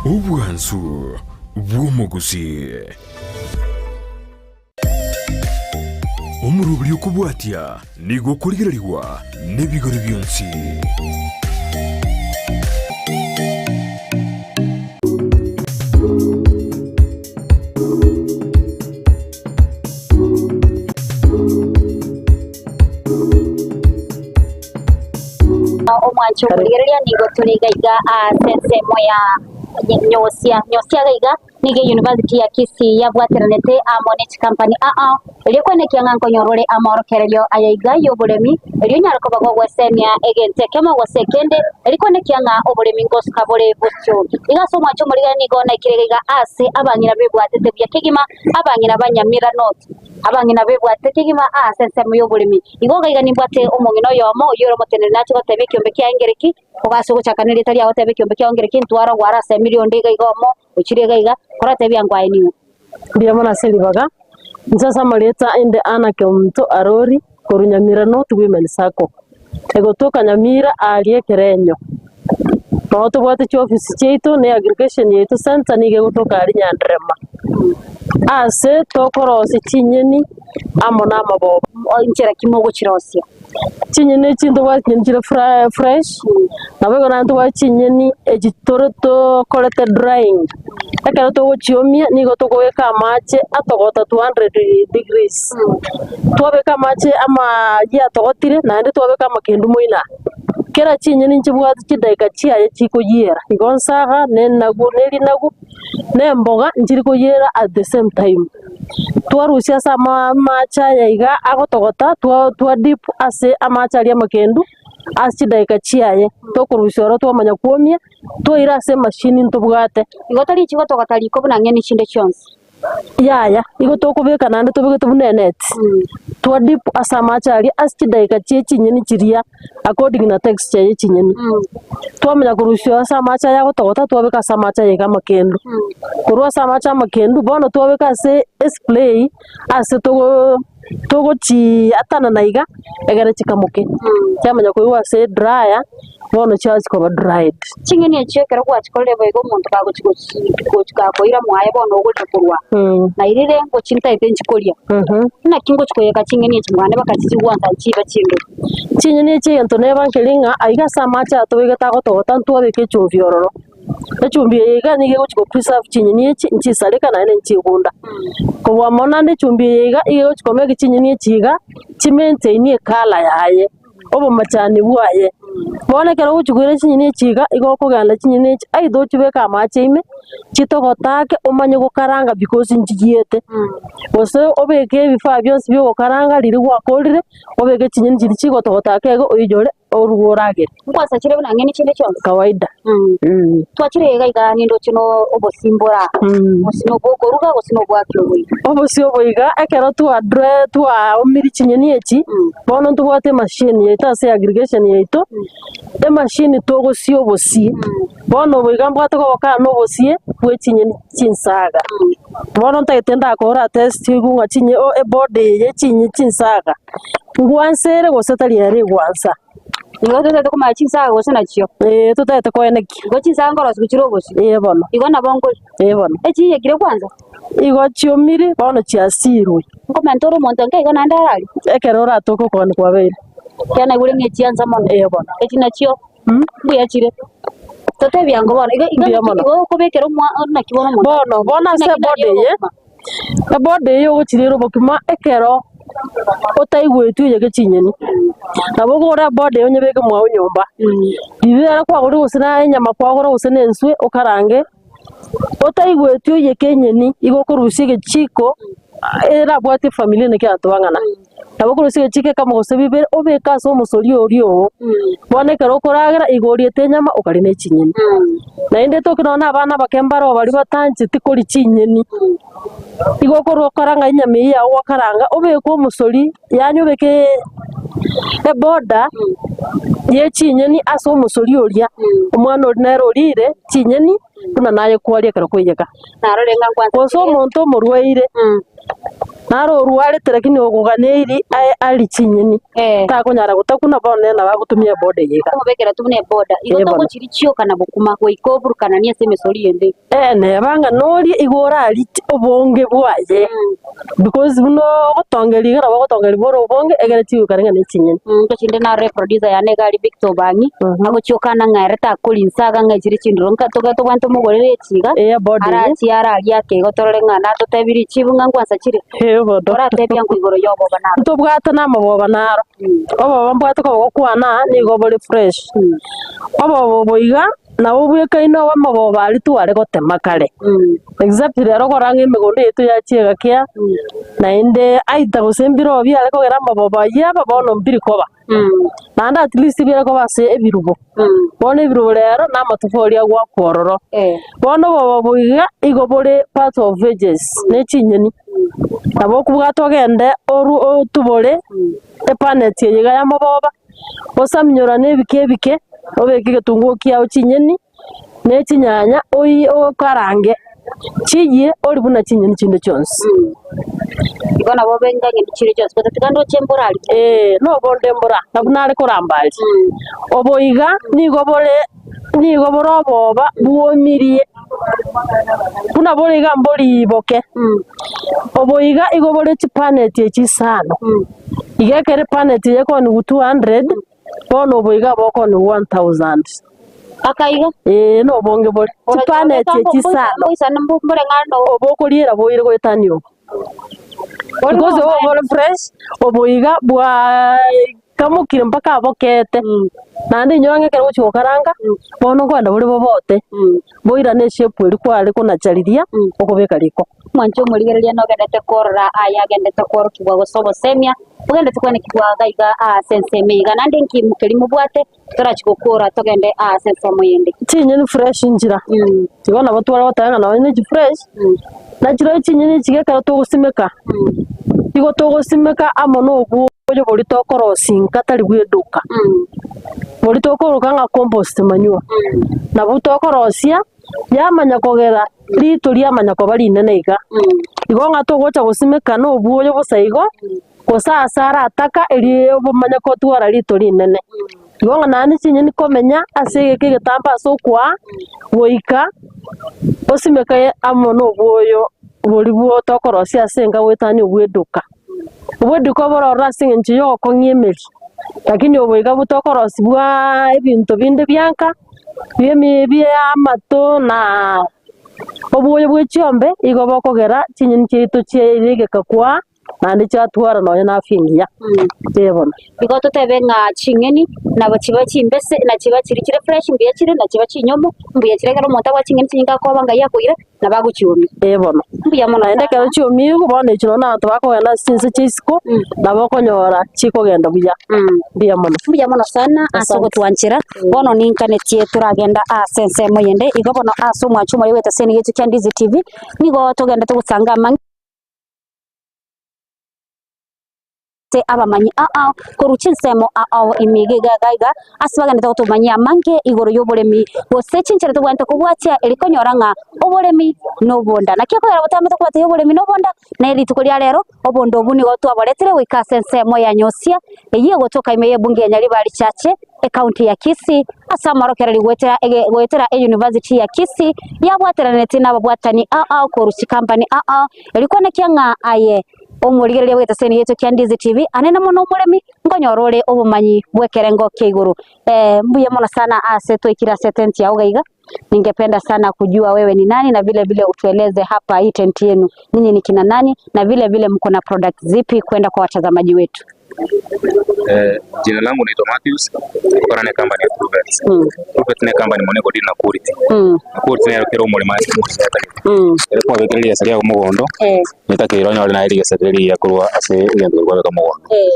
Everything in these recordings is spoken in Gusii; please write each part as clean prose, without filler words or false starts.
Obwansu bw'omogusii. Omoroberi okobwatia nigo okorigererigwa nebigori bionsi. Omwancho omorigereria nigo tore iga iga ase ensemo ya Nyosia. Nyosia iga iga nigo eyunivasiti ya Kisii yabwateranete amo ne chikampani ao erio kwenekia ng'a nkonyora ore amorokererio aya iga y'oboremi erio onyare koba gogwesemia egento ekemo gose ekende erio kwenekia ng'a oboremi ngosuka bore bosio. Iga ase omwancho omorigereria nigo naikire iga iga ase abang'ina bebwatete buya kegima abang'ina ba Nyamira North. Abang'ina bebwatete kegima ase ensemo y'oboremi. Igo iga iga nimbwate omong'ina oyomo oyio ore omoteneneri nache goteba ekiombe kiaye ngereki, ogase ogochaka nerieta riago otebe ekiombe kiao ngereki, ntware ogware ase emirio onde iga iga omo, ochire iga iga, koratebia ango aye ning'o. Mbuya mono ase ribaga, inche ase amarieta inde Anna Kemunto Arori, korwa Nyamira North Women Sacco. Egotoka Nyamira aaria ekerenyo. Noo tobwate chiofisi chiaito na eaggregation yaito center nigo egotoka aria Nyanderema. Ase tokorosia chinyeni amo na amaboba. Inchera ki mogochirosia? Chinyeni echi ntobwate chinyeni chire fresh, nabo igo naende ntobwate chinyeni echi tore tokorete drying. Ekero togochiomia nigo tokobeka amache atogota 200 degrees. Twabeka amache amayia atogotire naende twabeka amakendu moino. Kera chinyeni nchibwate chidaeka chiaye chikoyiera, igo nsaga na enagu na erinagu na emboga nchiri koyiera at the same time. Twarusia ase amache aya iga agotogota twa twa dip ase amache aria amakendu ase chidaeka chiaye, tokorusia ororo twamanya kwomia. Toire ase emashini ntobwate. Igo tari chigotogota riko buna ng'eni chinde chionsi. Yaya, igo tokobeka naende tobegete buna eneti, twa dip ase amache aria ase chidaeka chie chinyeni chiria according na texture ye chinyeni. Twamanya korusia ase amache aya agotogota twabeka ase amache aya iga amakendu. Korwa ase amache amakendu bono twabeka ase esplay ase togo togochiatanana iga egere chikamoke, chiamanya koigwa ase edryer bono chiachia koba dried. Ching'eni echio ekero gwachikorire boigo omonto kagochi gochi gochi gakoira mwaye bono ogorire korwa nairire ngochi ntaete nchikoria, naki ngochi koyeka ching'eni echi mwane bakachi chigwansa nchibe chindoro. Ching'eni echi egento neba nkeri ng'a aiga ase amache aya tobegete agotogota ntwabeka echumbi ororo. Echumbi eye iga nigo egochi go preserve chinyeni echi nchisareka naende nchigunda. Kobua mono naende echumbi eye iga iga egochi ko make chinyeni echi iga chi maintain ecolour yaye, obomachani bwaye. Bono ekero ogochi koira chinyeni echi iga, igo okogenda chinyeni echi either ochibeke amache ime, chitogote ake omanye gokaranga because nchiyiete, gose obeke ebifaa bionsi bia ogokaranga riria gwakorire, obeke chinyeni chiria chigotogota ake igo oiyore. Oruga oragere. Nkwasachire buna ng'eni chinde chionsi. Kawaida. Twachire iga iga nindoche no obosimbora. Gose nobwa okoruga gose nobwaki oboiga. Obosie obo iga ekero twadre twaomiri chinyeni echi, bono ntobwate emachine yaito ase aggregation yaito, emachine togosia obosie. Bono obo iga mbwate kogokana na obosie bwe chinyeni chinsaga. Bono ntagete ndakore atest oigwe ng'a chinye ebody eye chinye chinsaga. Ngwansa ere gose tari ere egwansa? Igo totagete komanya chinsaga gose nachio. Ee, totagete koenekia. Igo chinsaga nkorosiwa chire obosio. Ee bono. Igo nabo nkori. Ee bono. Echiyekire kwanza? Igo chiomire, bono chiasirwe. Nkomenta ore omonto nke igo naende arari? Ekero oratoke okogania kwabeire. Ekiagera naigure ng'a echiansa mono. Ee bono. Echi nachio mbuya chire. Totebie ango bono, igo igo Mbuya mono. igo okobekera omwa naki bono omonto. Bono, bono ase Naki eboda nario eye, obokima. Eboda eye ogochirera obokima ekero otaigweti oyeke chinyeni. Nabo okogora eboda eye onyebeke mwao nyomba, riria ere kwagorire gose na enyama kwagora gose na enswe okarange, otaigweti oyeke enyeni igo okorusia egechiko erabwate efamilia naki abanto bang'ana. Nabo okorusia egechiko ekemo gose bibere obeke ase omosori oria oo, bono ekero okoragera igo oriete enyama okaria na echinyeni. Naende toki nonye na abana abake mbaro baria batancheti koria chinyeni, igo okorwa okora ng'a enyama eyio yago gwakaranga obeke omosori yaani obeke eboda ye chinyeni ase omosori oria, omwana oria nere orire chinyeni buna naye kwaria ekero kwaiyeka. Narore ng'a nkwansa Gose omonto omorwaire. Naro orwarete lakini ogoganeiri aye arie chinyeni, Eh. takonyara gotakuna bono nere nabo agotumia eboda eye iga. Okomobekera tu buna eboda. Igo Eh, bono. togochiria chioka na bokima goika oburukananie ase emesori ende. Eh, neba ng'a norie igo orarie obonge bwaye because buna ogotongeria iga nabo ogotongeria bore obonge egere chigokare ng'a ne chinyeni. Ntochinde naro eproducer yane iga aria Victor Obang'i, agochia okana ng'a ere takori inse iga ng'a echire chindoro nka toge tobwate tomogorere echi iga, Eh, eboda eye. arachie ararie ake igo torore ng'a natotebi richibu ng'a nkwansa chire. Eh, bono. Oratebia ng'o igoro ya oboba naro. Ntobwate na amaboba naro, oboba mbwate koba gokwana aa nigo bore fresh. Oboba obo iga. Nabo obwekaine obe amaboba aria tware gotema kare, except rero okora ng'a emegondo yaito yachia egakia, naende aita gose mbirobio biare kogera amaboba ayio aba bono mbiri koba. Naende at least biare koba ase ebirubo, bono ebirubo rero na amatofori agoakwa ororo. Bono oboba obo iga, igo bore part of veges, ne chinyeni, nabo okobwata ogende oru otubore epaneti eye iga ya amaboba. Osaminyorane ebike ebike, obeke egetunguo kiao chinyeni, ne chinyanya oyie okarange, chiyie orie buna chinyeni chinde chionsi. Igo nabo obe ng'a chire chionsi, gose tiga ndoche mbora aria. Ee, nobonde mbora, nabwo nare koramba aria. Obo iga nigo bore nigo bore oboba bwomirie, buna bore iga mbori boke. Obo iga igo bore chipaneti echi isano. Iga ekero epaneti eye ekonigwa 200, bono obo iga bokonigwa 1000. Akaiga. Ee, nobonge bore. Chipaneti echi isano. Obo okoriera boire goetania obo. Because obo bore fresh, obo iga bwaakamokire mpaka abokete, naende inyora ng'a ekero ogochia gokaranga, bono nkoenda bore bobote, boirane eshape eria kware konacha riria, okobeka riko. Mwanche omorigereria nogendete korora aya agendete kworokigwa gose obosemia bogendete kwenekigwa iga iga ase ensemo eye iga, naende inki keria mobwate torachie gokora togende ase ensemo eyende. Chinyeni fresh nchira, igo nabo tware goteba ng'a nonye ne chifresh, na chirochio chinyeni echi ekero togosimeka, igo togosimeka amo na obwoyo boria tokorosia nka tari bwa eduka, boria tokoroka ng'a compost manure, nabwo tokorosia. Yamanya kogera rito riamanya koba rinene iga. Igo ng'a togocha gosimeka nobwoyo bosa igo, gose ase arataka erio obomanye kotwara rito rinene. Igo ng'a naende chinyeni komenya ase egeka egetambe ase okoa, goika osimeke amo nobwoyo boria bwo tokorosia ase enka goetania obweduka. Obweduka bore ororo ase eng'encho ya ogokong'ia emeri, lakini obo iga botokorosia bwaaaa ebinto binde bianka. Bi'amato na obwoyo bwe chiombe igo bokogera chinyeni chiaito chiaregeka kwaa naende chiatwara nonya na afya engiya. Ee bono. Igo totebe ng'a ching'eni nabo chiba chimbese na chiba chiri chire fresh mbuya chire na chiba chinyomo mbuya chire ekero omonto abwate ching'eni chinyinge akoba ngai akoira nabo agochiomia. Ee bono. Mbuya mono Naende sana. ekero chiomiigwe bono echi nonya abanto bakogenda ase chinse chia isiko, nabo okonyora chikogenda buya. Mbuya mono. Mbuya mono sana ase Asante. ogotwanchera, bono ninkanetie toragenda ase ensemo eyende, igo bono ase omwancho omoyo bw'eteseni yaito kia Ndizi TV, nigo togendete gosanga amang'ana. Ase abamanyi ao korwa chinsemo ao ime iga iga iga, ase bagenderete gotomanyia amange igoro y'oboremi, gose chinchera tobwenerete kobwatia eri konyora ng'a oboremi nobonda. Naki ekogera botambe tokobwatia oboremi nobonda, na rituko ria rero obonda obwo nigo twaboretire goika ase ensemo ya Nyosia, eyio egotoka ime y'ebunge ya Nyaribari Chache, ecounty ya Kisii, ase amorokererio goetera ege goetera eyunivasiti ya Kisii yabwateranetie nababwatani ao ao korwa chikampani ao ao, erio koenekia ng'a aye Omorigereria bw'egeseni giaito kia Ndizi TV, anene mono omoremi, nkonyora ore obomanyi bw'ekerengo kia igoro. Eh, mbuya mono sana ase twaikire ase tent yao iga iga. Ningependa sana kujua wewe ni nani na vile vile utueleze hapa hii tent yenu ninyi ni kina nani na vile vile mko na product zipi kwenda kwa watazamaji wetu. Eh, jina langu naitwa Matthews kutokana na company ya Truvet. Truvet ni company mone kodi na quality. Na quality nero kero omoremo ase omoremo atagete. Ere kwabekire rigesa riago mogondo, Eh. netakeire onyore naye rigesa riria rigiya korwa ase egento keria kwabeka mogondo. Eh.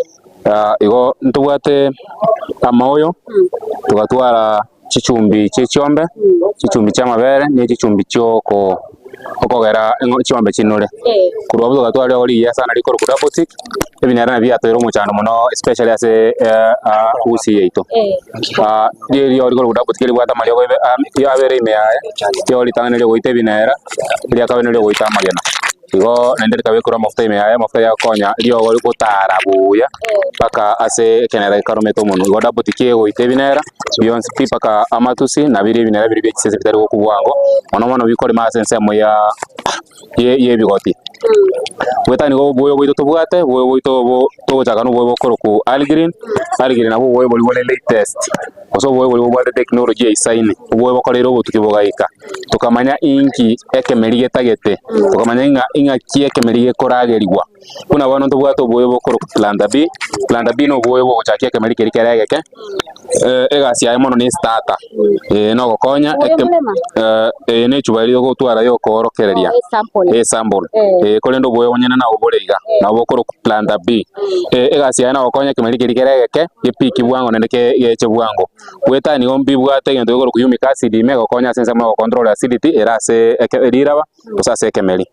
Ah, igo ntobwate amaoyo, togatwara chichumbi chie chiombe, chichumbi chia amabere, ne chichumbi chio oko okogera eng'o chiombe chinure. Korwa abwo togatwara rirogo rigiya sana rikorokwa double tick, ebinyara nabio biatoeire omochando mono especially ase gusii yaito. Riria riogo rikorokwa double tick ribwate amariogo abere ime yaye, riogo ritang'ani riogoita ebinera, eria kabere niriogoita amagena. Igo naende rikabekerwa amafuta ime yaye, amafuta yagokonya riogo gotara buya mpaka ase ekenera gekaromete omonwe. Igo double tikegoita ebinera bionsi pi mpaka amatusi na biria ebinera biria bia chisese bitari gokwa bwango, mono mono bikorema ase ensemo ya ye yebigoti. Goetania nigo oboyo bwaito tobwate, oboyo bwaito obo togochaka na oboyo bokorokwa Algreen, Algreen nabwo oboyo boria bore latest, gose oboyo boria bobwate technology eisaine, oboyo bokoreire obotuki bogaika. Tokamanya inki ekemeri getagete, tokamanya ng'a ing'aki ekemeri gekoragerigwa. Buna bono ntobwate oboyo bokorokwa Planta B, Planta B na oboyo bogochakia ekemeri keria kere egeke, egasi yaye mono ne estarter, nogokonya Oboyo eke morema? eye ne echuba eria ogotwara ya okoorokereria, Oh, esample. esample, korende oboyo bonyene nabo bore iga, nabo bokorokwa Planta B. Egasi yaye nogokonya ekemeri keria kere egeke, gepiki bwango naende ke geche bwango. Goetania nigo mbibwate egento gekorokwa humic acid ime egokonya ase ensemo ya gocontrol acidity ere ase eke riraba gose ase ekemeri.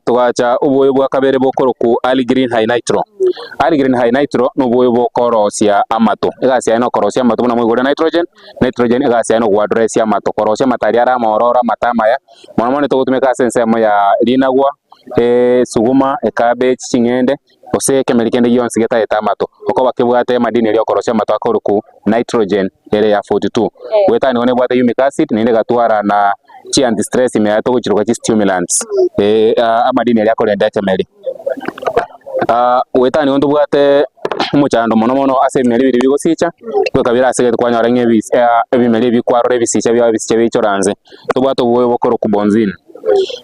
Togacha oboyo bwa kabere bokorokwa early green high nitro. Early green high nitro na oboyo bokorosia amato, egasi yaye nokorosia amato buna moigure nitrogen, nitrogen egasi yaye nogoaddressia amato, korosia amato aria are amaororo amato amaya, mono mono togotumeka ase ensemo ya rinagwa, esuguma, ecabbage, ching'ende. gose ekemeri kende gionsi getaete amato, okoba kebwate amadini aria okorosia amato akorokwa nitrogen ere ya 42. Goetania nigo nebwate humic acid naende egatwara na chi anti stress ime yaye togochiroka chi stimulants amadini aria akorenda ekemeri. Goetania nigo ntobwate omochando mono mono ase ebimeri biria bigosicha, goika bire ase egento kwanyora ng'a ebis ebimeri ebi kwarora ebisicha biabo ebisicha biaichora nse. Ntobwate obobe bokorokwa bonzini.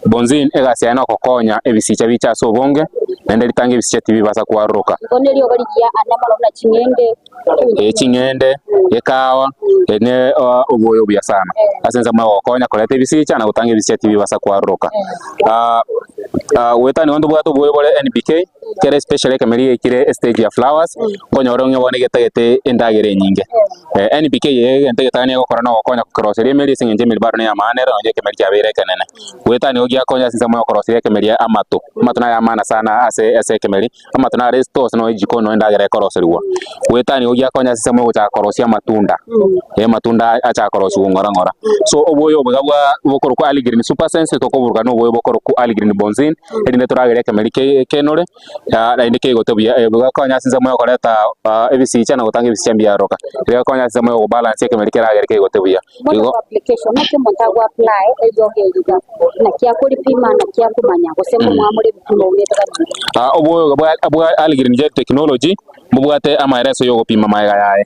Bonzini egasi yaye nogokonya ebisicha biche ase obonge, naende ritange ebisicha tibibasa kwaroroka. Igo neriogo rigiya ande mono buna ching'ende. Eh, ching'ende, ekawa, ene oboyo obuya sana ase ensemo ya gokonya koreta ebisicha na gotanga ebisicha tibibasa kwaroroka. Goetania nigo ntobwate oboyo bore NPK, kere especially ekemeri geikire estage ya flowers, okonyora onye bono egetagete endagera enyinge. NPK eye egento egetang'ani egokora nogokonya koroseria emeri ase eng'encho emeri bado ney'amaana ere nonye ekemeri kiabeire ekenene. Goetania nigo giakonya ase ensemo ya okoroseria ekemeri amato, amato naye amaana sana ase ase ekemeri, amato nare esitoo ase nonye ejikoni nonye endagera ekoroserigwa. Goetania nigo giakonya ase ensemo ya ogochaka korosia amatunda, amatunda achaka korosiwa ng'ora ng'ora. So oboyo obo iga bwa bokorokwa early green super sense tokoburuka na oboyo bokorokwa early green bonzini, erinde toragere ekemeri ke kenore. Naende kegote buya, bigakonya ase ensemo yokoreta ebisicha na gotanga ebisicha mbiaroka. Bigakonya ase ensemo yogobalance ekemeri keragere kegote buya. Mode Igo of application, naki omonto ago apply eriogo eri iga, naki akoripima, naki akomanya, gose mbomwamore ebipimo buna etagani. Oboyoga bwa bwa Early Green Jet Technology mbobwate amaereso yogopima magega yaye.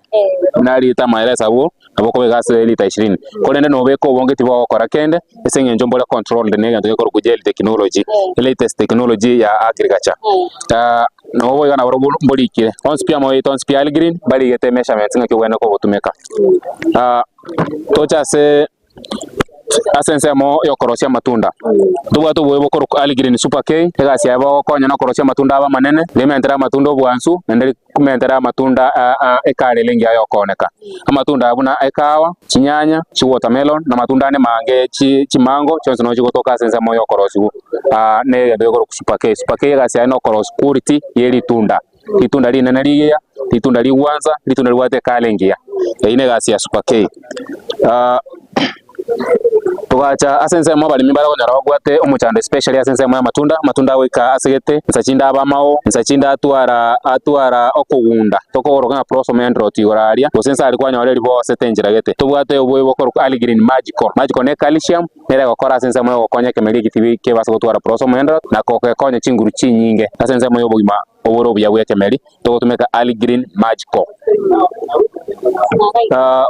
Buna arite amaereso abwo, nabo okobeka ase lita ishirini. Korende nobeke obonge tibogokora kende, ase eng'encho mbore controlled na egento gekorokwa gel technology, latest technology ya agriculture. Nabo boigo nabarobwo mborikire, onsi pi amaoito onsi pi Algreen, mbarigete measurements ng'aki obwenerete kobotumeka. Toche ase ase ensemo yokorosia amatunda, ntobwate obobe bokorokwa Algreen Super K, egasi yaye bogokonya na okorosia amatunda abe amanene, rimentere amatunda obwansu, naende Komentera amatunda aa ekarele engiya yokooneka. Amatunda aya buna ekahawa, chinyanya, chiwatermelon, na amatunda ande mange chi chimango chionsi nabo chigotoka ase ensemo yokorosiwa na egento gekorokwa super K. Super K egasi yaye nokorosia quality ye ritunda, ritunda rinene rigiya, ritunda rigwansa, ritunda ribwate ekala engiya. Eyio na egasi ya super K. Togacha ase ensemo abaremi bare konyora babwate omochando especially ase ensemo y'amatunda, amatunda agoika ase gete, nsa chinde abe amao, nsa chinde atwara atwara okogunda, tokogoroka ng'a blossom end rot igoro aria, gose nsa aria kwanyora eribosete enchera gete. Tobwate obobe bokorokwa early green magical, magical ne calcium, nere egokora ase ensemo yogokonya ekemeri eki tibi kebasa gotwara blossom end rot, na kogekonya chinguru chinyinge ase ensemo y'obogima obore obuya bw'ekemeri, togotumeka early green magical.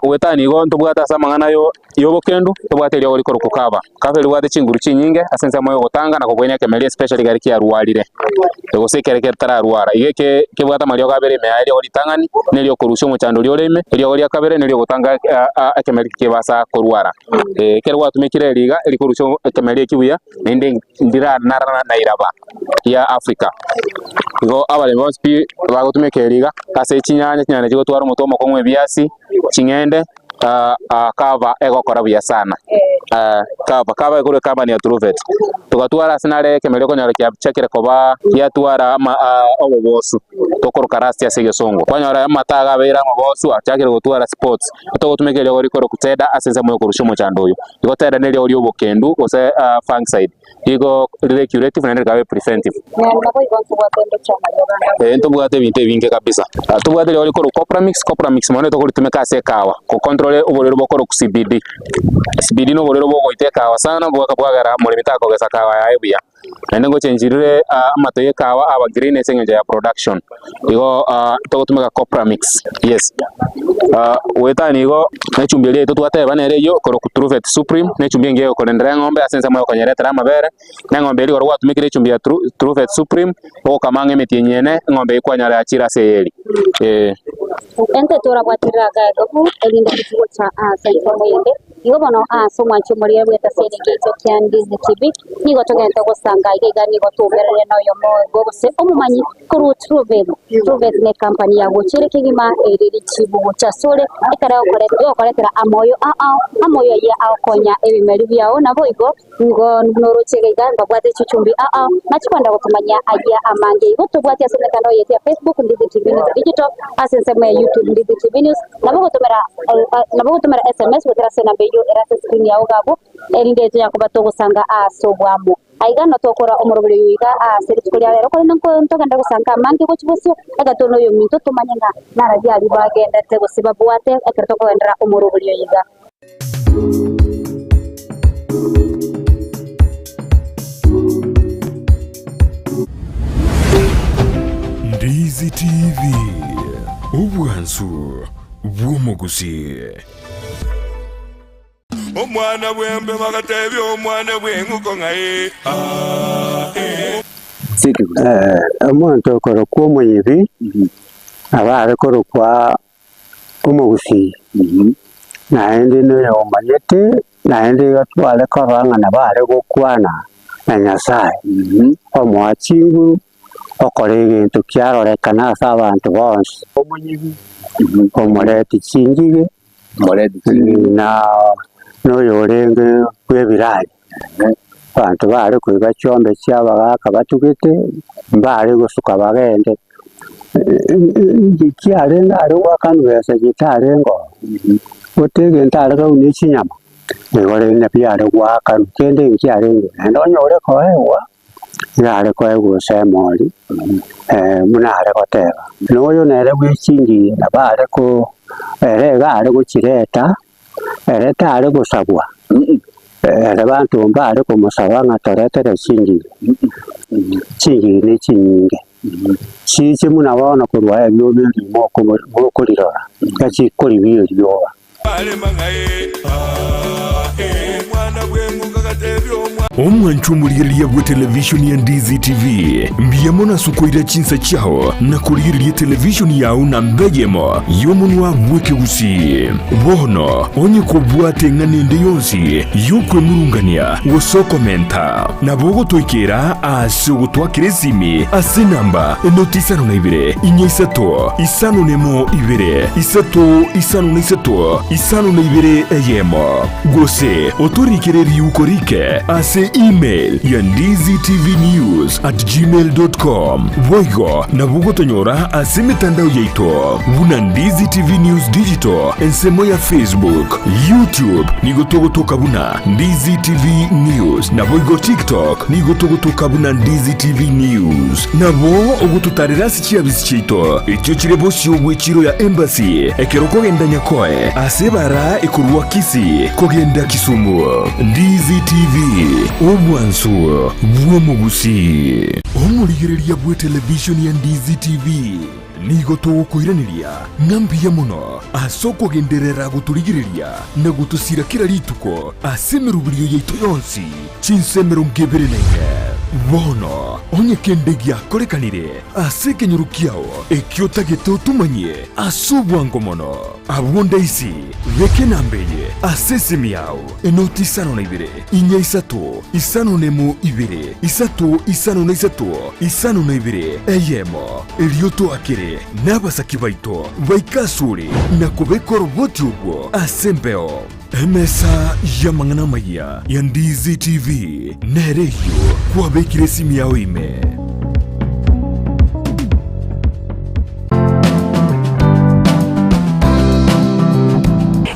Goetania igo ntobwate ase amang'ana yo yobokendu, tobwate eriogo rikorokwa kava. Kava eribwate chinguru chinyinge ase ensemo yogotanga na kobwenia ekemeri especially ekero kiarwarire, gose ekere getararwara. Iga eke kebwate amariogo abere ime yaye, eriogo ritang'ani na eriokorusia omochando oria ore ime, eriogo ria kabere na eriogotanga ekemeri tikebasa korwara. Ekero gwatumekire eri iga, erikorusia ekemeri eki buya naende ndiranarana na iraba ria Africa. Igo abaremi bonsi pi bagotumeka eri iga ase chinyanya, chinyanya chigotwara omotwe omokong'u ebiasi, ching'ende. Cover egokora buya sana. Cover, cover ekorwa ecompany ya Truvet. Togatwara ase nare ekemeria okonyora kiachakire koba giatwara ama obobosu tokoroka rust ase egesongo. Kwanyora amato iga abeire amabosu achakire gotwara spots. Togotumeka eriogo rikorokwa teda ase ensemo ya okorusia omochando oyo. Igo teda neriogo ria obokendu gose fungicide. Igo rire curative naende rikabe preventive. Ee ntobwate ebinto ebinge kabisa. Tobwate rirorio rikorwa Copramix, Copramix mono tokoritumeka ase ekawa go control oborwaire bokorokwa CBD. CBD na oborwaire bogoita ekawa sana bwaka bwagera omoremi takogesa kawa yaye buya. Naende ngochengi rire amato ya ekawa aba green ase eng'encho ya production. Igo togotumeka Copramix, yes. Goetania igo, na echumbi eria yaito twateba nere eyio ekorokwa Truvet Supreme, na echumbi engiya egokorendera eng'ombe ase ensemo ya okonyeretera amabere, na eng'ombe eria ekero gwatumekire echumbi ya Truvet Supreme, ogokama ang'e emetienyi ene, eng'ombe eyio kwanyora yachire ase eyeri, eh. Ento torabwaterere agaegu, erinde tigocha ase ensemo eyende. Igo bono ase omwancho omoria bw'etaseri engencho kia Ndizi TV, nigo togente gosanga iga iga nigo toumererire noyomo obo gose omomanyi korwa Truvet. Truvet ne company ya gocha ere kegima ere richibu gocha asore ekero egokoretera amoyo ao amoyo ayio agokonya ebimeri biao naboigo nigo noroche iga iga mbabwate chichumbi ao nachi kwenda gotomanya ayio amange. Igo tobwati ase emetandao yetu ya Facebook Ndizi TV News Digital ase ensemo ya YouTube Ndizi TV News Nabo gotomera nabo gotomera sms goetera ase enamba eyio ere ase screen yao iga abwo, erinde tonya koba togosanga aase obwamo. Aiga notokora omoroberi oyo iga aase rituko ria rero, korende nko ntogende gosanga amange gochia bosio, ekero tore noyominto tomanye ng'a narabi aria bagendete gose babwate ekero tokogenderera omoroberi oyo iga. Ndizi TV, obwansu bw'omogusii. Omwana bw'embe bagatebia omwana bw'eng'uko ng'a ee, aa, ee. Omonto okorokwa omoyibi, aba are korokwa omogusii, naende noyomanyete, naende iga tware korora ng'a nabo are gokwana na Nyasaye, omoa chinguru, okora egento kiarorekana ase abanto bonsi. Omonyibi, omoreti chingige, na noyorenge bw'ebiranya, abanto bare koiba chiombe chia abagaka batugete, mbare gosuka bagende, kiarenge are goakanwa besa chitarenge oo, gote egento are kobuna chinyama, nigo rende biare goakanwa, kende nkiarenge, naende onye ore koegwa, nigo are koegwa gose emori, buna are goteba. Na oyo nere bwe chingige nabo are ko ere iga are gochireta, ere tare gosabwa, ere banto mbare komosaba ng'a toretere chingige, chingige ne chinyinge. Chiche buna bono korwa erioba erimo mokorirora, gachikoribia erioba. Omwancho omorigereria bw'etelevishoni ya Ndizi TV, mbuya mono ase okoira chinsa chiao na korigereria etelevishoni yao namba eyemo y'omonwa bw'ekegusii. Bono onye kobwate eng'ana ende yonsi y'okwemurungania gose okomenta, nabo ogotoikera ase ogotwakera esimi ase enamba enoti isano na ibere, inya isato, isano nemo ibere, isato isano na isato, isano na ibere eyemo. Gose otorikere riuko rike ase email ya ndizitvnews at gmail dot com. Boigo nabo ogotonyora ase emetandao yaito buna Ndizi TV News Digital ensemo ya Facebook, YouTube nigo togotoka buna Ndizi TV News naboigo TikTok nigo togotoka buna Ndizi TV News. Nabo ogototarera ase chiabisi chiaito echio chire bosio bw'echiro ya Embassy ekero okogenda Nyakoe ase ebara ekorwa Kisii kogenda Kisumu. Ndizi TV, obwansu bw'omogusii. Omorigereria bw'etelevishoni ya Ndizi TV nigo togokoiraneria ng'a mbuya mono ase okogenderera gotorigereria na gotosira kera rituko ase emeroberio yaito yonsi chinsemero ngebere na ine. Bono onye kende giakorekanire ase ekenyoro kiao ekio otagete otomanyie ase obwango mono, abwo ndaisi beka enamba eye ase esimi yao, enoti isano na ibere, inya isato, isano nemo ibere, isato isano na isato, isano na ibere, eyemo, erio toakere. Tobwate nabasaki baito baike asore na kobeka oroboti obwo ase embeo. Emesa y'amang'ana amayia ya Ndizi TV nere eyio kwabekire esimi yao ime.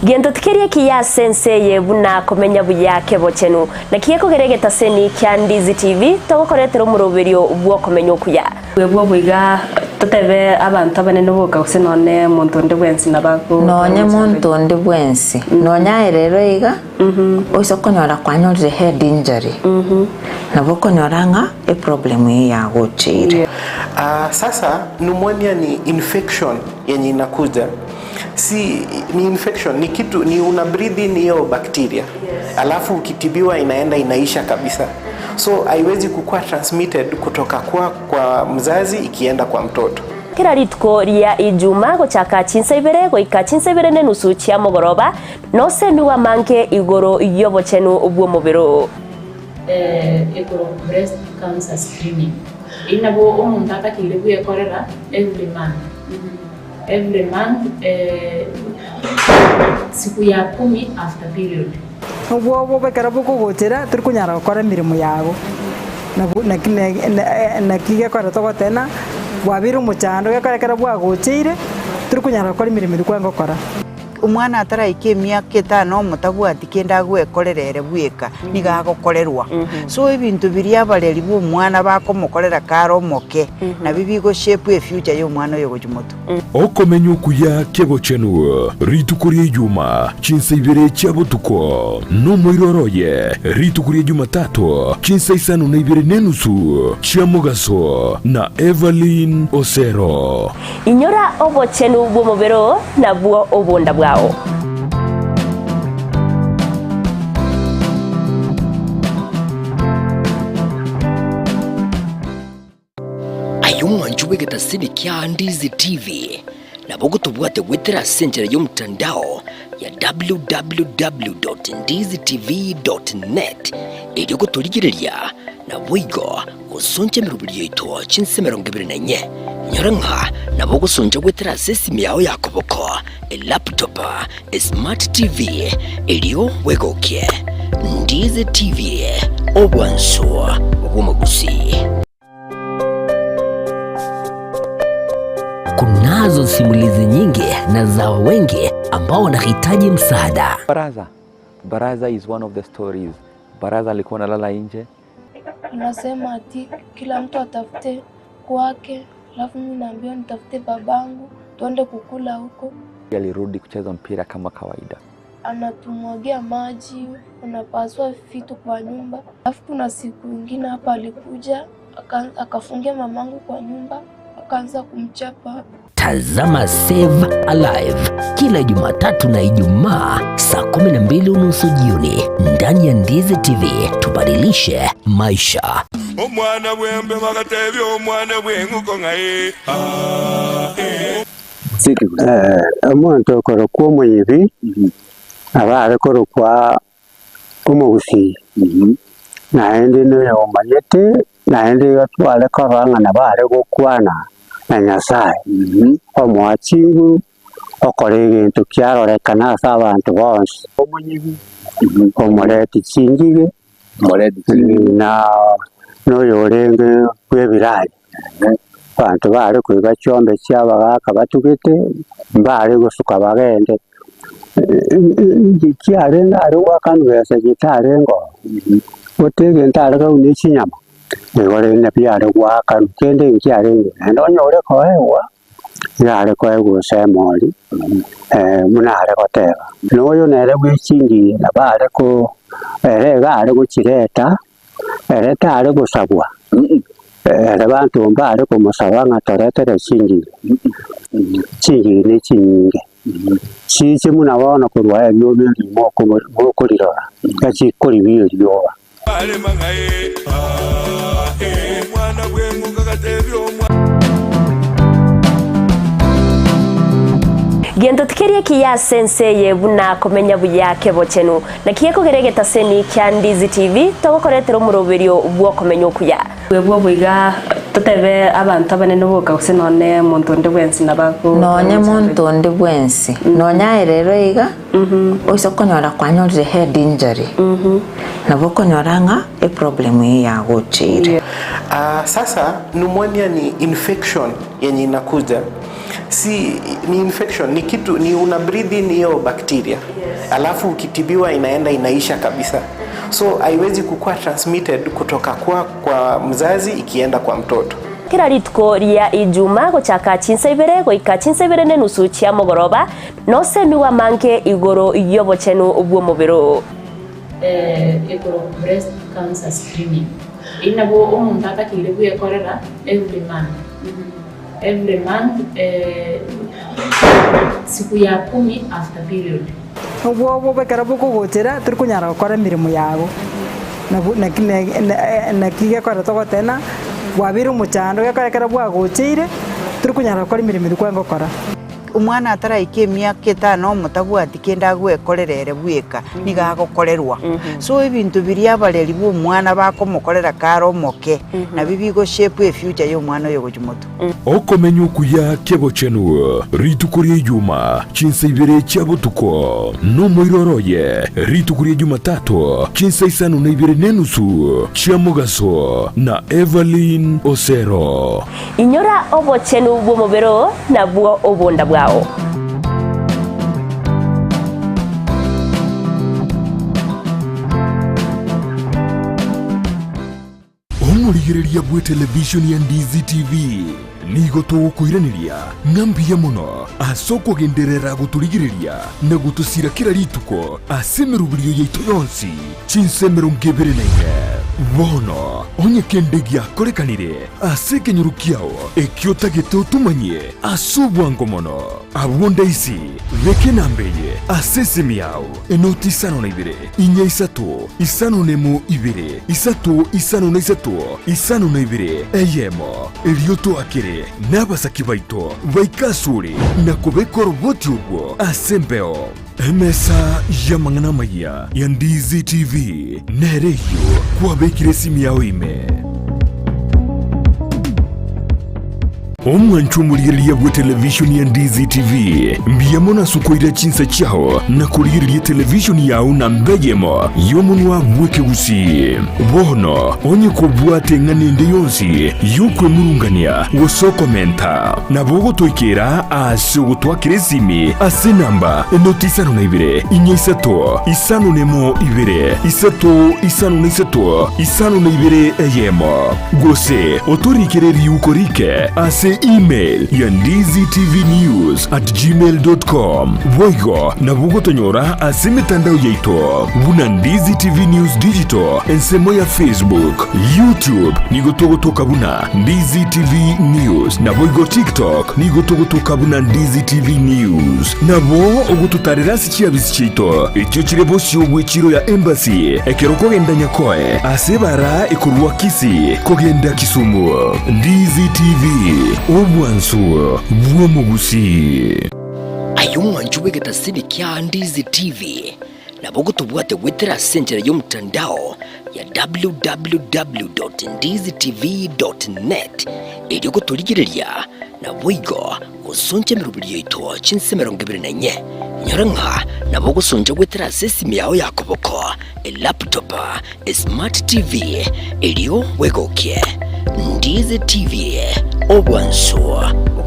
Gento tikeri ekiya ase ense eye buna komenya buya kebochenu. Naki gekogera egetaseni kia Ndizi TV togokoretera omoroberio bw'okomenya okuya. Bwebwo boiga totebe abanto abanene boka gose nonye monto onde bwensi nabo ago Nonye monto onde bwensi, nonye aye rero iga, oise konyora kwanyorire head injury, nabo okonyora ng'a eproblem eyio yagocheire. Ah, sasa pneumonia ni infection yenye inakuja si ni infection ni kitu ni una breathe in hiyo bacteria alafu ukitibiwa inaenda inaisha kabisa so haiwezi kukua transmitted kutoka kwa, kwa mzazi ikienda kwa mtoto Kera rituko ria Ijuma gochaka chinsa ibere goika chinsa ibere nenusu chia mogoroba, nosemigwe amange igoro y'obochenu bw'omobere oo. Ekero breast cancer screening, eyio nabo omonto atakeire bwekorera every month, every month siku ya kumi after period. Obwoba obo ekero bokogochera tori konyara gokora emeremo yago, nabo naki naki gekogera togoteba ng'a bwabeire omochando gekogera ekero bwagocheire tori konyara gokora emeremo eria kwarenge gokora. Omwana ataraika emiaka etano omotabwati kende agwekorera ere bweka, nigo agokorerwa. So ebinto biria abareri ba omwana bakomokorera kare omoke, nabio bigo shape efuture ya omwana oyo gochia motwe. Okomenya okuya kebochenu rituko ria Ijuma chinsa ibere chia botuko, nomoiroro oye rituko ria Jumatato chinsa isano na ibere nenusu chia mogaso na Evelyn Osero. Inyora obochenu bw'omobere oo nabwo obonda bwao. Aye omwanchi bw'egetasini kia Ndizi TV, nabo ogotobwate goetera ase enchera y'omotandao ya www.ndizitv.net erio gotorigereria naboigo gosoncha emeroberi yaito chinse 24. Inyora ng'a nabo ogosoncha goetera ase esimi yao ya koboko, elaptop, esmart TV, erio bwegokie. Ndizi TV, obwansu bw'omogusii. Kunazo simulizi nyingi na za wengi ambao wanahitaji msaada. Baraza. Baraza is one of the stories. Baraza alikuwa analala nje. Anasema ati kila mtu atafute kwake, alafu mimi naambiwa nitafute babangu tuende kukula huko. Alirudi kucheza mpira kama kawaida. Anatumwagia maji, unapasua vitu kwa nyumba. Alafu kuna siku ingine hapa alikuja akafungia mamangu kwa nyumba akaanza kumchapa. Tazama Save Alive kila Jumatatu na Ijumaa saa 12 unusu jioni ndani ya Ndizi TV. Tubadilishe maisha. Omwana bwembe bagatebia omwana bw'eng'uko ng'ai ah, eh. Omonto okorokwa omoyibi nabo are korokwa omogusii, naende noyomanyete, naende igo tware korora ng'a nabo are gokwana na Nyasaye, omoa chinguru okora egento kiarorekana ase abanto bonsi. Omonyibi, omoreti chingige, na noyorenge bw'ebiranya, abanto bare koiba chiombe chi'abagaka batugete, mbare gosuka bagende, chiarenge are goakanwa besa chitarenge oo, gote egento are kobuna echinyama, nigo rende biare goakanwa, kende nkiarenge, naende onye ore koegwa. Nigo are koegwa gose emori, buna are goteba. Na oyo nere bw'echingiya nabo are ko ere iga are gochireta, ere tare gosabwa, ere banto mbare komosaba ng'a toretere chingiya, chingiya ne chinyinge. Chiche buna bono korwa erioba erimo oko mokorirora, gachikoribiwa erioba. Gento tikeri ekiya ase ense eye buna komenya buya kebochenu. Naki gekogera egetaseni kia Ndizi TV togokoretera omoroberio bw'okomenya okuya. Bwebwo boiga Totebe abanto abanene boka gose nonye monto onde bwensi nabo ago Nonye monto onde bwensi, nonye aye rero iga, oise okonyora kwanyorire head injury, nabo okonyora ng'a eproblem eyio yagocheire. Ah, sasa pneumonia ni infection yenye inakuja si ni infection ni kitu ni una breathe in hiyo bacteria alafu ukitibiwa inaenda inaisha kabisa so haiwezi kukuwa transmitted kutoka kwa, kwa mzazi ikienda kwa mtoto Kera rituko ria Ijuma gochaka chinsa ibere goika chinsa ibere na enusu chia mogoroba, nosemigwe amange igoro y'obochenu bw'omobere oo. Ekero breast cancer screening, eyio nabo omonto atakeire bwekorera every month, every month siku ya kumi after period. Obwoba ekero bokogochera tori konyara gokora emeremo yago, nabo naki naki gekogera togoteba bwabeire omochando gekogera ekero bwagocheire tori konyara gokora emeremo eria kwarenge gokora. Omwana ataraika emiaka etano omotabwati kende agwekorera ere bweka, nigo agokorerwa. So ebinto biria abareri ba omwana bakomokorera kare omoke, nabio bigo shape efuture ya omwana oyo gochia motwe. Okomenya okuya kebochenu rituko ria Ijuma chinsa ibere chia botuko, nomoiroro oye rituko ria Jumatato chinsa isano na ibere nenusu chia mogaso na Evelyn Osero. Inyora obochenu bw'omobere oo nabwo obonda bwao. Omorigereria bw'etelevishoni ya Ndizi TV nigo togokoiraneria ng'a mbuya mono ase okogenderera gotorigereria na gotosira kera rituko ase emeroberio yaito yonsi chinsa 24. Bono onye kende giakorekanire ase ekenyoro kiao ekio otagete otomanyie ase obwango mono, abwo ndaisi beka enamba eye ase esimi yao. Enoti isano na ibere, inya isato, isano nemo ibere, isato isano na isato, isano na ibere, eyemo. Erio toakere nabasaki baito baike asore na kobeka oroboti orwo ase embeo. Emesa y'amang'ana amayia ya Ndizi TV nere eyio kwabekire esimi yao ime. Omwancho omorigereria bwe televishoni ya Ndizi TV, mbuya mono ase okoira chinsa chiao na korigereria etelevishoni yao namba eyemo y'omonwa bw'ekegusii. Bono onye kobwate eng'ana ende yonsi y'okwemurungania gose okomenta, nabo ogotoikera ase ogotwakera esimi ase enamba enoti isano na ibere, inya isato, isano nemo ibere, isato isano na isato, isano na ibere eyemo. Gose otorikere riuko rike ase email ya ndizitvnews@gmail.com. Boigo nabo ogotonyora ase emetandao yaito buna Ndizi TV News Digital ensemo ya Facebook, YouTube nigo togotoka buna Ndizi TV News naboigo TikTok nigo togotoka buna Ndizi TV News. Nabo ogototarera ase chiabisi chiaito echio chire bosio bw'echiro ya Embassy ekero okogenda Nyakoe ase ebara ekorwa Kisii kogenda Kisumu. Ndizi TV, obwansu bw'omogusii. Aye omwancho bw'egetasini kia Ndizi TV, nabo ogotobwate goetera ase enchera y'omotandao ya www.ndizitv.net erio gotorigereria naboigo gosoncha emeroberi yaito chinsa 24. Inyora ng'a nabo ogosoncha goetera ase esimi yao ya koboko, elaptop, esmart TV, erio bwegokie. Ndizi TV, obwansu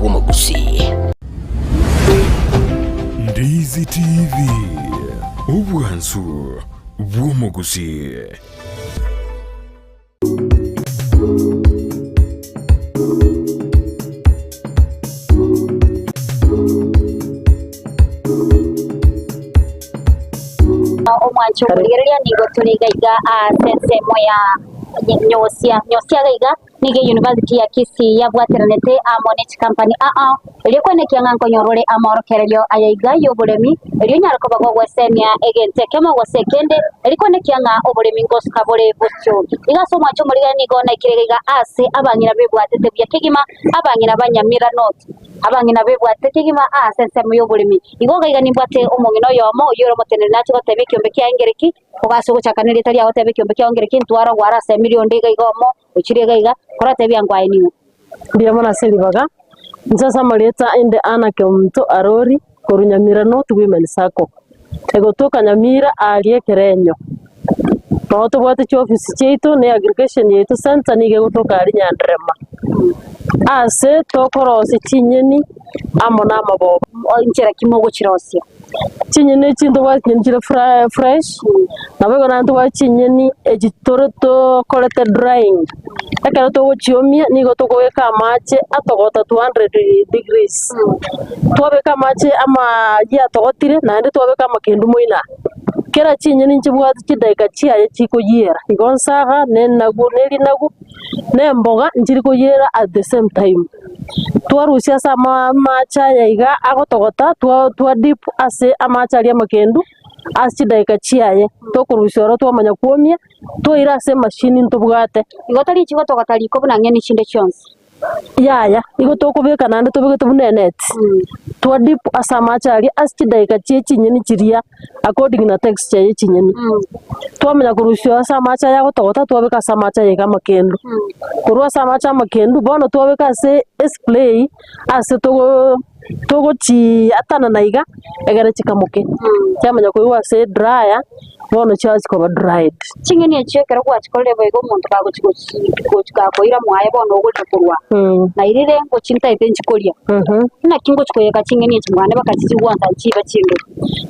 bw'omogusii. Ndizi TV, obwansu bw'omogusii. Omwancho omorigereria nigo tore iga iga ase ensemo ya Nyosia. Nyosia iga iga nigo eyunivasiti ya Kisii yabwateranete amo ne chikampani ao ao erio koenekia ng'a nkonyora ore amorokererio aya iga y'oboremi erio onyare koba gogwesemia egento ekemo gose ekende erio koenekia ng'a oboremi ngosuka bore bosio. Iga ase omwancho omorigereria nigo naikire iga iga ase abang'ina bebwatete buya kegima, abang'ina ba Nyamira North. Abang'ina bebwatete kegima ase ensemo y'oboremi. Igo iga iga nimbwate omong'ina oyomo oyio ore omoteneneri nache goteba ekiombe kiaye ngereki, Ogaase gochaka nerieta riao otebe ekiombe kiao ngereki ntware ogware ase emiri onde iga iga omo. Ochire iga iga, koratebia ngwaye ning'o? Mbuya mono ase ribaga, inche ase amarieta inde Anna Kemunto Arori, korwa Nyamira North Women Sacco. Egotoka Nyamira aaria ekerenyo. Noo tobwate chiofisi chiaito na eaggregation yaito center nigo egotoka aria Nyanderema. Ase tokorosia chinyeni amo na amaboba. Inchera ki mogochirosia? Chinyeni echi ntobwate chinyeni chire fresh, nabo igo naende ntobwate chinyeni echi tore tokorete drying. Ekero togochiomia nigo tokobeka amache atogota 200 degrees. Twabeka amache amayia atogotire naende twabeka amakendu moino aa. Kera chinyeni nchibwate chidaeka chiaye chikoyiera, igo nsaga na enagu na erinagu na emboga nchiri koyiera at the same time. Twarusia ase amache aya iga agotogota, twa dip ase amache aria amakendu ase chidaeka chiaye, tokorusia ororo twamanya kwomia, twaira ase emashini ntobwate. Igo tari chigotogota riko buna ng'eni chinde chionsi. Yaya, igo tokobeka naende tobegete buna eneti, twa dip ase amache aria ase chidaeka chie chinyeni chiria according na texture ye chinyeni. Twamanya korusia ase amache aya agotogota twabeka ase amache aya iga amakendu. Korwa ase amache amakendu bono twabeka ase esplay ase togo togochiatanana iga egere chikamoke. Chiamanya koigwa ase edryer bono chiachia koba dried. Ching'eni echio ekero gwachikorire boigo omonto kagochi gochi gakoira mwaye bono ogorire korwa nairire ngochi ntaete nchikoria. Naki ngochi koyeka ching'eni echi mwane bakachichigwansa nchibe chindoro.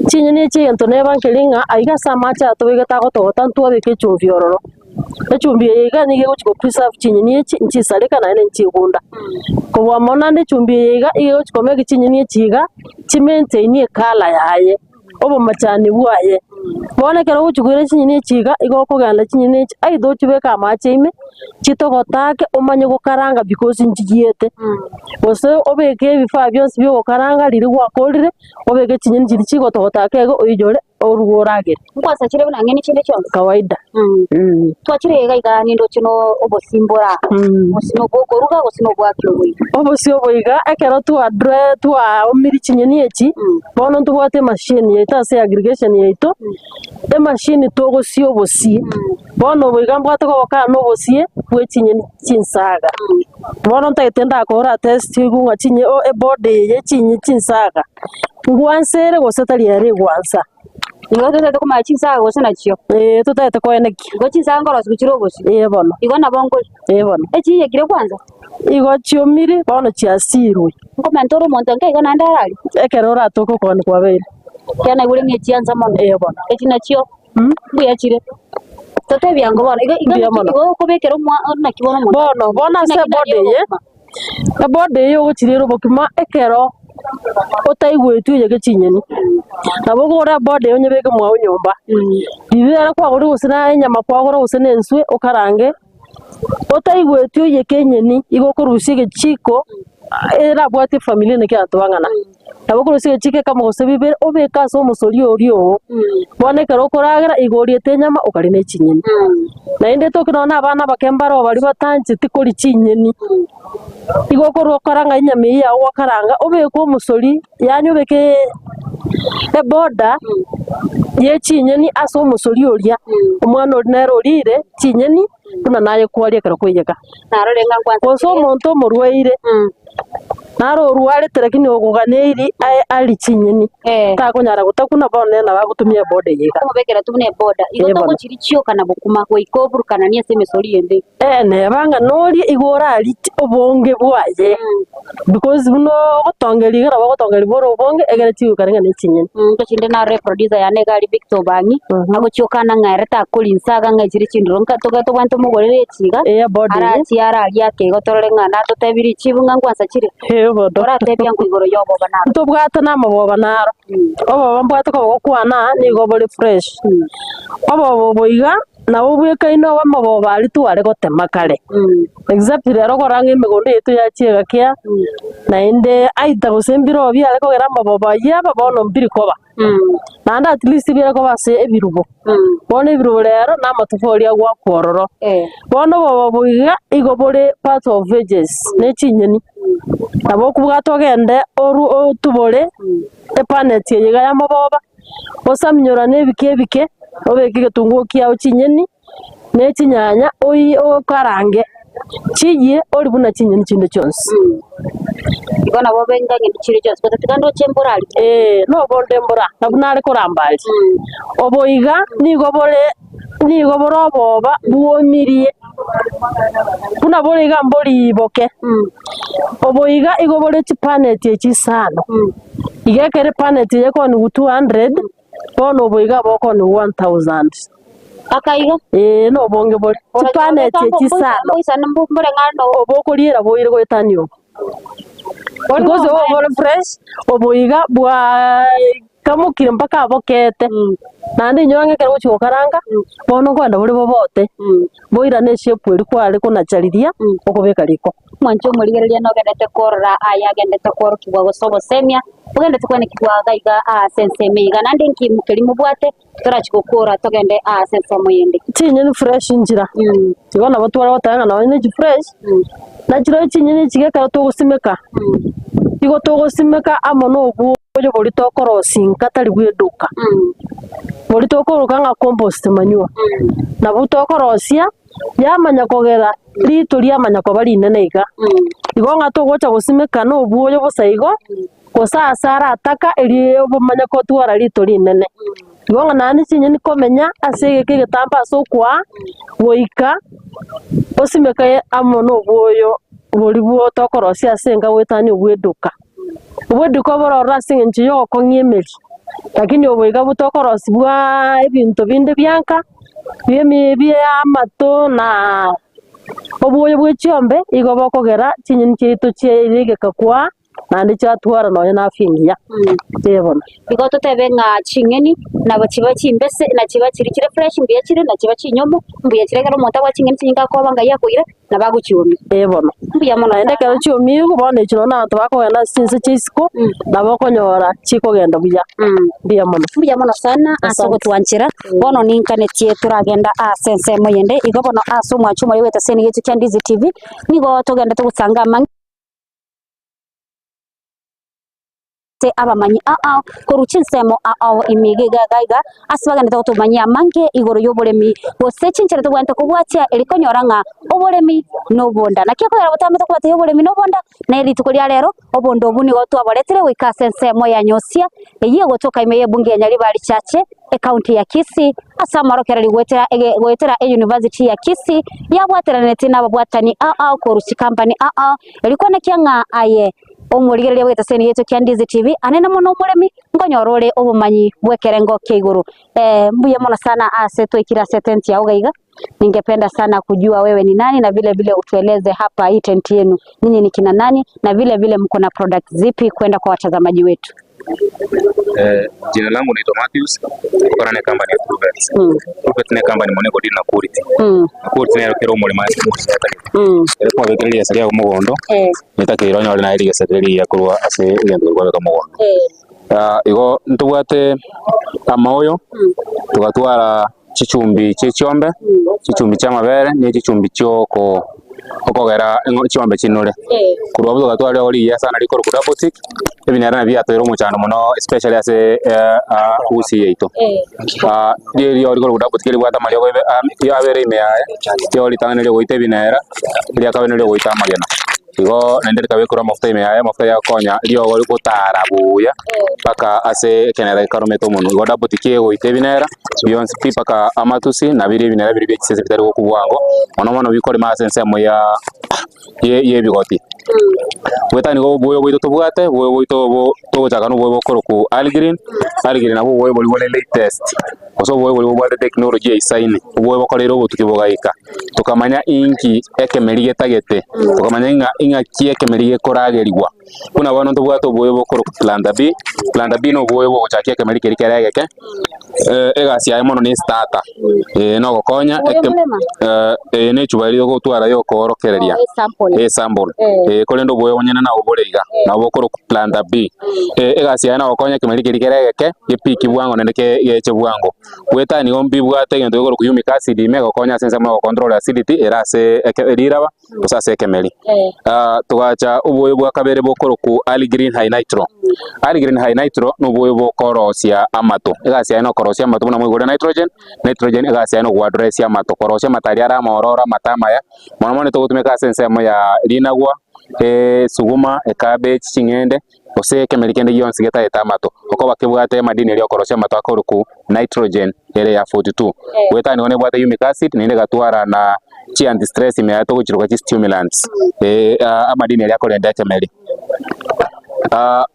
Chinyeni echi egento neba nkeri ng'a aiga ase amache aya tobegete agotogota ntwabeka echumbi ororo. Echumbi eye iga nigo egochi go preserve chinyeni echi nchisareka naende nchigunda. Kobua mono naende echumbi eye iga iga egochi ko make chinyeni echi iga chi maintain ecolour yaye, obomachani bwaye. Bono ekero ogochi koira chinyeni echi iga, igo okogenda chinyeni echi either ochibeke amache ime, chitogote ake omanye gokaranga because nchiyiete, gose obeke ebifaa bionsi bia ogokaranga riria gwakorire, obeke chinyeni chiria chigotogota ake igo oiyore oruge oragere. Nkwasachire buna ng'eni chinde chionsi. Kawaida. Twachire iga iga nindoche no obosimbora, gose no obwokoruga gose no obwaki oboiga. Obosie obo iga ekero twadre twaomiri chinyeni echi, bono ntobwate emachine yaito ase aggregation yaito, emachine togosia obosie. Bono obo iga mbwate kogokana na obosie bwe chinyeni chinsaga. Bono ntagete ndakora test oigwe ng'a chinye eboda eye ye chinye chinsaga, ngwansa ere gose tari ere egwansa. Igo totagete komanya chinsaga gose nachio. Ee totagete koenekia. Igo chinsaga nkorosiwa chire obosie. Ee bono. Igo nabo nkori. Ee bono. Echiyekire kwanza. Igo chiomire bono chiasirwe. Nkomenta ore omonto nke igo naende ararie. Ekero oratoke okogania kwabeire. Ekiagera naigure ng'a echiansa mono. Ee bono. Echi nachio mbuya chire. Totebia ango bono, igo igo Mbuya naki mono. igo okobekera omwa naki bono omonto Bono, bono ase naki eboda naye eye, obokima. eboda eye ogochiriera obokima ekero otaigweti oyeke chinyeni. Nabo okogora eboda eye onyebeke mwao nyomba, riria ere kwagorire gose na enyama kwagora gose na enswe okarange, otaigweti oyeke enyeni, igo okorusia egechiko erabwate efamilia naki abanto bang'ana. Nabo okorusia egechiko ekemo gose bibere obeke ase omosori oria oo, bono ekero okoragera igo oriete enyama okaria na echinyeni. Naende toki nonye na abana abake mbaro baria batancheti koria chinyeni, igo okorwa okaranga enyama eyio yago gwakaranga obeke omosori yaani obeke eboda ye chinyeni ase omosori oria, omwana oria nere orire chinyeni buna naye kwaria ekero kwaiyeka. Narore ng'a nkwansa Gose omonto omorwaire. Naro orwarete lakini ogoganeiri aye arie chinyeni, takonyara gotakuna bono nere nabo agotumia eboda eye iga. Okomobekera tu buna eboda, igo Eh, bono. togochiria chioka na bokuma, goika oburukananie ase emesori ende. Eh, neba ng'a norie igo orarie obonge bwaye, because buna ogotongeria iga nabo ogotongeria bore obonge egere chigoikare ng'a ne chinyeni. Inche chinde narore eproducer yane iga aria Victor Obang'i, agochiokana ng'a ere takori insaga ng'a echire chindoro nka toge tobwate tomogorere echi iga, Eh, eboda eye. arachi araria ake igo torore ng'a natotebi richibu ng'a nkwansa chire. Eh, bono. Oratebia ng'o igoro y'oboba naro. Ntobwate namaboba naro, oboba mbwate koba gokwana nigo bore fresh. Oboba obo iga nabo bwekaine obe amaboba aria tware gotema kare, except rero okora ng'a emegondo yaito yachia egakia, naende aitha gose mbirobio biare kogera amaboba ayio aba bono mbiri koba. Naende at least biare koba ase ebirubo, bono ebirubo rero na amatofori agoakwa ororo. Bono oboba obo iga, igo bore part of veges, ne chinyeni, nabo okobwata ogende oru otubore epaneti eye iga ya amaboba, osaminyorane ebike ebike, obeke egetunguo kiago chinyeni. ne chinyanya oyi okarange chiyie orie buna chinyeni chinde chionsi. Igo nabo benga ng'eni chire chionsi gose tiga ndoche mbora aria. Ee, nobonde mbora, nabwo nare koramba aria. Obo iga nigo bore nigo bore oboba bwomirie, buna bore iga mbori boke. Obo iga igo bore chipaneti echi isano, iga ekero epaneti eye ekoniwa 200, bono obo iga bokoniwa 1000. Mpaka iga? Ee, nobonge bore. Chipaneti echi isano, obo okoriera boire goetania obo. Because obo bore fresh, obo iga bwakamokire mpaka bokete, naende inyore ng'a ekero ogochia gokaranga, bono nkoenda bore bobote, boirane eshape eria kware konachariria, okobeka riko. Mwanche omorigereria nogendete korora aya agendete kworokigwa gose obosemia bogendete kwenekigwa iga iga ase ensemo eye iga, naende nki keria mobwate Torachie gokora togende aase ensemo yende. Chinyeni fresh nchira, igo nabo tware goteba ng'a nonye ne chifresh, na chirochio chinyeni echi ekero togosimeka, igo togosimeka amo na obwoyo boria tokorosia nka tari bwa eduka, boria tokoroka ng'a compost manure, nabwo tokorosia yamanya kogera rito riamanya koba rinene iga. Igo ng'a togocha gosimeka na obwoyo bosa igo. Gose aase arataka erio obomanye gotwara rito rinene. Igo ng'a naende chinyeni komenya ase egeka egetambe ase okoa, goika osimeke amo nobwoyo boria bwo tokorosia ase enka goetania obweduka. Obweduka obore ororo ase eng'encho ya ogokong'ia emeri, lakini obo iga bo tokorosia bwaa ebinto binde bia nka, bia emi bia amato na obwoyo bwe chiombe, igo bokogera chinyeni chiaito chiaye egeka kwaa. naende chiatwara nonya na afya engiya. Ee bono. Igo totebe ng'a ching'eni nabo chiba chimbese, na chiba chiria chire fresh mbuya chire, na chiba chinyomo mbuya chire ekero omonto abwate ching'eni chinyinge akoba ngai akoira, nabo agochiomia. Ee bono. Mbuya mono Naende ekero sana. chiomiigwe bono echi nonya na abanto bakogenda ase chinse chia isiko, nabo okonyora chikogenda buya. Mbuya mono. Mbuya mono sana ase Asante. ogotwanchera, bono ninkanetie toragenda ase ensemo eyende, igo bono ase omwancho omoyo bw'etaseni gieto kia Ndizi TV, nigo togendete gosanga amang'e. Ase abamanyi ao korwa chinsemo ao ime iga iga iga, ase bagenderete gotomanyia amange igoro y'oboremi, gose chinchera tobwenerete kobwatia eri konyora ng'a oboremi nobonda. Naki ekogera botambe tokobwatia oboremi nobonda, na rituko ria rero obonda obwo nigo twaboretire goika ase ensemo ya Nyosia, eyio egotoka ime y'ebunge ya Nyaribari Chache, ecounty ya Kisii, ase amorokererio goetera ege goetera eyunivasiti ya Kisii yabwateranetie nababwatani ao ao korwa chikampani ao ao, erio konekia ng'a aye Omorigereria bw'egeteseni giaito kia Ndizi TV, anene mono omoremi, nkonyora ore obomanyi bw'ekerengo kia igoro. Eh, mbuya mono sana ase twaikire ase etent yao iga iga. Ningependa sana kujua wewe ni nani na vile vile utueleze hapa hii tent yenu ninyi ni kina nani na vile vile mko na product zipi kwenda kwa watazamaji wetu. Eh, jina langu naitwa Matthews kutokana na company ya Truvet. Truvet ni company mone godiri na quality. Na quality nero kero omorimo ase omorimo etagete. Ere kwabekire rigesa riago mogondo, netakeire onyore naye rigesa riria rigiya korwa ase egento keria kwabeka mogondo. Ah, igo ntobwate amaoyo, togatwara chichumbi chie chiombe, chichumbi chia amabere, ne chichumbi chio oko okogera eng'o chiombe chinore. Korwa abwo togatwara rirogo rigiya sana rikorokwa double tick, ebinyara nabio biatoeire omochando mono especially ase gusii yaito. Riria rirogo rikorokwa double tick ribwate amariogo ebe abere ime yaye, rirogo ritang'ani rigoita ebinera, eria kabere nerigoita amagena. Igo naende rikabekerwa amafuta ime yaye, amafuta yagokonya riogo gotara buya mpaka ase ekenera gekaromete omonwe. Igo double tick egoita ebinera bionsi pi mpaka amatusi na biria ebinera biria bie chisese bitari gokwa bwango, mono mono bikorema ase ensemo ya ye yebigoti. Goetania nigo oboyo bwaito tobwate, oboyo bwaito obo togochaka na oboyo bokorokwa Algreen, Algreen nabwo oboyo boria bore latest, gose oboyo boria bobwate technology eisaine, oboyo bokoreire obotuki bogaika. Tokamanya inki ekemeri getagete, tokamanya ng'a ing'aki ekemeri gekoragerigwa. Buna bono ntobwate oboyo bokorokwa Planta B, Planta B na oboyo bogochakia ekemeri keria kere egeke, egasi yaye mono ne estarter, eh nogokonya Oboyo eke morema? eye ne echuba eria ogotwara ya okoorokereria, Oh, esample. esample, korende oboyo bonyene nabwo bore iga, nabwo bokorokwa Planta B. Egasi yaye nogokonya ekemeri keria kere egeke, gepiki bwango naende ke geche bwango. Goetania nigo mbibwate egento gekorokwa humic acid ime egokonya ase ensemo ya gocontrol acidity ere ase eke riraba. gose ase ekemeri. Togacha oboyo bwa kabere bokorokwa Early Green High Nitro. Early Green High Nitro na oboyo bokorosia amato, egasi yaye nokorosia amato buna moigure nitrogen, nitrogen egasi yaye nogoaddressia amato, korosia amato aria are amaororo amato amaya, mono mono togotumeka ase ensemo ya rinagwa, esuguma, ecabbage, ching'ende. gose ekemeri kende gionsi getaete amato, okoba kebwate amadini aria okorosia amato akorokwa nitrogen ere ya 42. Goetania nigo nebwate humic acid naende egatwara na chi anti stress ime yaye togochiroka chi stimulants amadini aria akorenda ekemeri.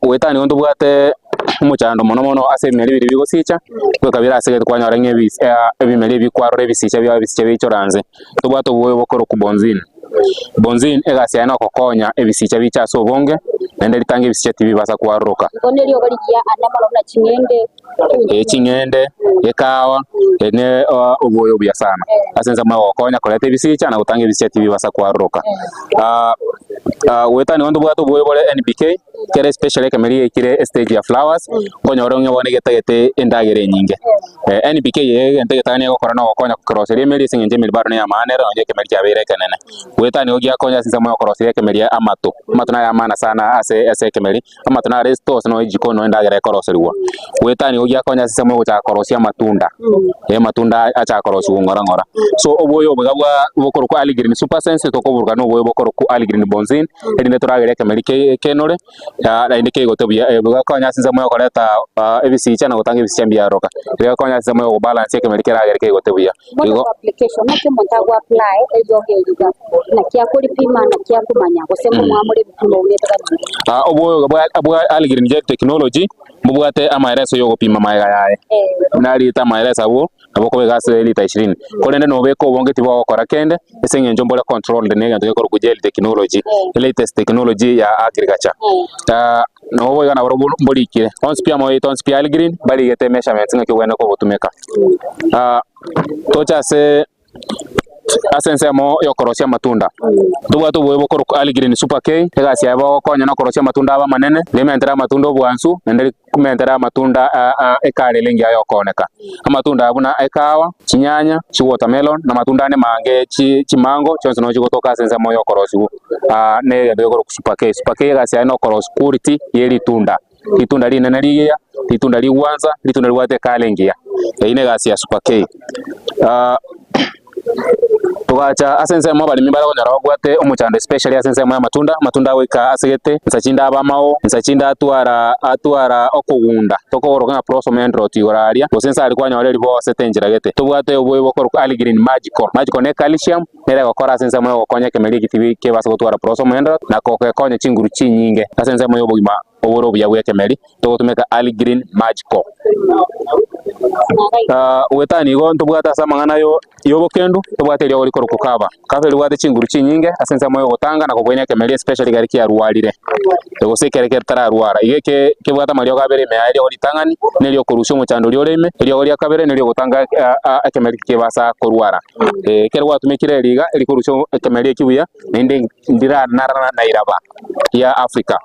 Goetania nigo ntobwate omochando mono mono ase ebimeri biria bigosicha, goika bire ase egete kwanyora ng'a ebis ebimeri ebi kwarora ebisicha biabo ebisicha biaichora nse. Tobwate oboyo bokorokwa bonzini. Bonzini egasi yaye nogokonya ebisicha biche ase obonge, naende ritange ebisicha tibibasa kwaroroka. Igo neriogo rigiya ande mono buna ching'ende. Ee ching'ende, ekahawa, eri ne oboyo obuya sana ase ensemo ya gokonya koreta ebisicha na gotanga ebisicha tibibasa kwaroroka. Goetania nigo ntobwate oboyo bore NPK, kere especially ekemeri geikire estage ya flowers, okonyora onye bono egetagete endagera enyinge. NPK eye egento egetang'ani egokora nogokonya koroseria emeri ase eng'encho emeri bado ney'amaana ere nonye ekemeri kiabeire ekenene. Goetania nigo giakonya ase ensemo ya okoroseria ekemeri amato, amato naye amaana sana ase ase ekemeri, amato nare esitoo ase nonye ejikoni nonye endagera ekoroserigwa. Goetania nigo giakonya ase ensemo ya ogochaka korosia amatunda, amatunda achaka korosigwa ng'ora ng'ora. So oboyo obo iga bwa bokorokwa early green super sense tokoburuka na oboyo bokorokwa early green bonzin, erinde toragere ekemeri kenore. Naende keigote buya, bigakonya ase ensemo y'okoreta ebisicha na gotanga ebisicha mbiaroka. Bigakonya ase ensemo y'ogobalance ekemeri keragere keigote buya. Mode Igo of application, naki omonto ago apply eriogo eri iga, naki akoripima, naki akomanya, gose momwamore ebipimo buna etaganeirie. Oboyoga bwa bwa Algreen Gel Technology mbobwate amaereso y'ogopima magega yaye. Buna ariete amaereso abwo, nabo okobeka ase lita ishirini. Korende nobeke obonge tibogokora kende, ase eng'encho mbore controlled na egento gekorokwa gel technology, latest technology ya agriculture. Nabo boigo nabarobwo mborikire, onsi pi amaoito onsi pi Algreen, mbarigete measurements ng'aki obwenerete kobotumeka. Toche ase ase ensemo y'okorosia amatunda, ntobwate obobe bokorokwa Early Green Super K, egasi yaye bogokonya na okorosia amatunda abe amanene, rimentere amatunda obwansu, naende rimentere amatunda ekarele engiya yokooneka. Amatunda aya buna ekahawa, chinyanya, chiwatermelon, na amatunda ande mange chi chimango, chionsi nabo chigotoka ase ensemo y'okorosiwa na egento gekorokwa Super K. Super K egasi yaye nokorosia quality ye ritunda. Ritunda rinene rigiya, ritunda rigwansa, ritunda ribwate ekala engiya. Eyio negasi ya Super K. Togacha ase ensemo abaremi bare konyora babwate omochando especially ase ensemo y'amatunda, amatunda agoika ase gete, insa chinde abe amao, insa chinde atwara atwara okogunda, tokogoroka ng'a blossom end rot igoro aria, gose insa aria kwanyora eribosete enchera gete. Tobwate obobe bokorokwa early green magical, magical ne calcium, nere egokora ase ensemo y'ogokonya ekemeri eki tibi kebase gotwara blossom end rot, na kogekonya chinguru chinyinge ase ensemo y'obogima obore obuya bw'ekemeri, togotumeka early green magical. Goetania igo ntobwate ase amang'ana yo y'obokendu, tobwate eriogo rikorokwa kava. Kava eribwate chinguru chinyinge ase ensemo y'ogotanga na kobwenia ekemeri especially ekero kiarwarire, gose ekere getararwara. Igo eke kebwate amariogo abere ime yaye, eriogo ritang'ani neriokorusia omochando oria ore ime, eriogo ria kabere neriogotanga ekemeri tikebasa korwara. Ekero gwatumekire eri iga, erikorusia ekemeri eki buya, naende ndiranarana na iraba ria Africa.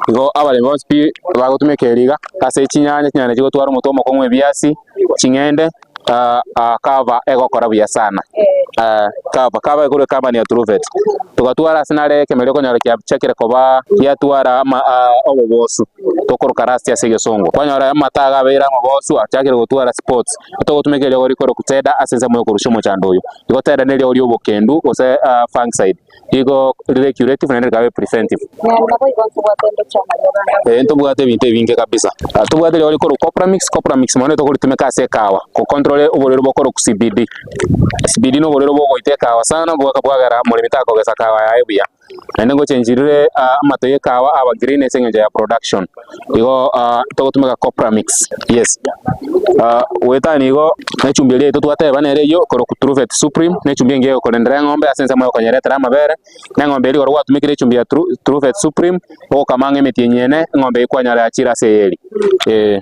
Igo abaremi bonsi pi bagotumeka eri iga ase chinyanya, chinyanya chigotwara omote omokong'u ebiasi, ching'ende kava egokora buya sana. Kava, kava ekorwa ecompany ya Truvet. Togatwara ase nare ekemeri okonyora kiachakire koba giatwara ama obobosu tokoroka rust ase egesongo. Kwanyora amato iga abeire amabosu achakire gotwara spots. Togotumeka eriogo rikorokwa teda ase ensemo yokorusia omochando oyo. Igo teda neriogo riobokendu gose fungicide. Igo rire curative naende rikabe preventive. Ee ntobwate ebinto ebinge kabisa. Tobwate rirorio rikorwa Copramix, Copramix mono tokoritumeka ase ekahawa gocontrol oborwaire bokorokwa CBD. CBD na oborwaire bogoita ekahawa sana bwaka bwagera omoremi takogesa kahawa yaye buya. Naende ngochange rire amato ya ekahawa aba green ase eng'encho ya production. Igo togotumeka Copramix, yes. Goetania igo, na echumbi eria yaito twateba nere eyio ekorokwa Truvet Supreme, na echumbi engiya egokorendera eng'ombe ase ensemo ya okonyeretera amabere, na eng'ombe eria ekero gwatumekire echumbi ya Truvet Supreme, ogokama ang'e emetienyi ene, eng'ombe eyio kwanyora yachire ase eyeri, eh.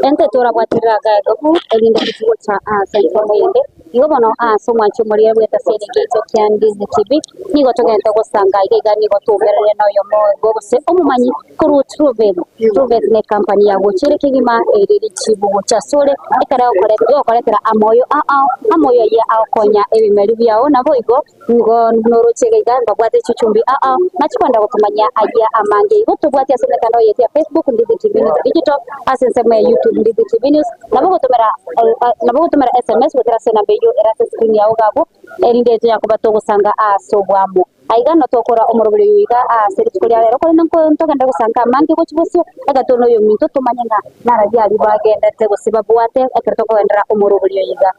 Ente torabwaterere agaegoku, erinde tochi gocha ase ensemo eyende. Igo bono ase omwancho omoria bw'etaseri giaito kia Ndizi TV nigo togente gosanga iga iga nigo toumererire noyomo igo gose omomanyi korwa Truvet. Truvet ne company yagochire kegima ere richibu gocha asore ekero egokoretera amoyo ao amoyo ayio agokonya ebimeri biao naboigo Nigo noroche iga iga mbabwate chichumbi ao ao, na chikwenda gotomanyia ayia amange. Igo tobwati ase emetandao yaito ya Facebook, Ndizi TV News Digital, ase ensemo ya YouTube, Ndizi TV News. Nabo ogotomera nabo ogotomera SMS goetera ase enamba eyio ere ase escreen yao iga abwo, erinde tonya koba togosanga ase obwamo. Aiga notokora omoroberi oyo iga ase rituko ria rero, korende ntogende gosanga amange gochia bosio, ekero tore noyominto tomanye ng'a nararia aria bagendete gose babwate ekero tokogenderera omoroberi oyo iga.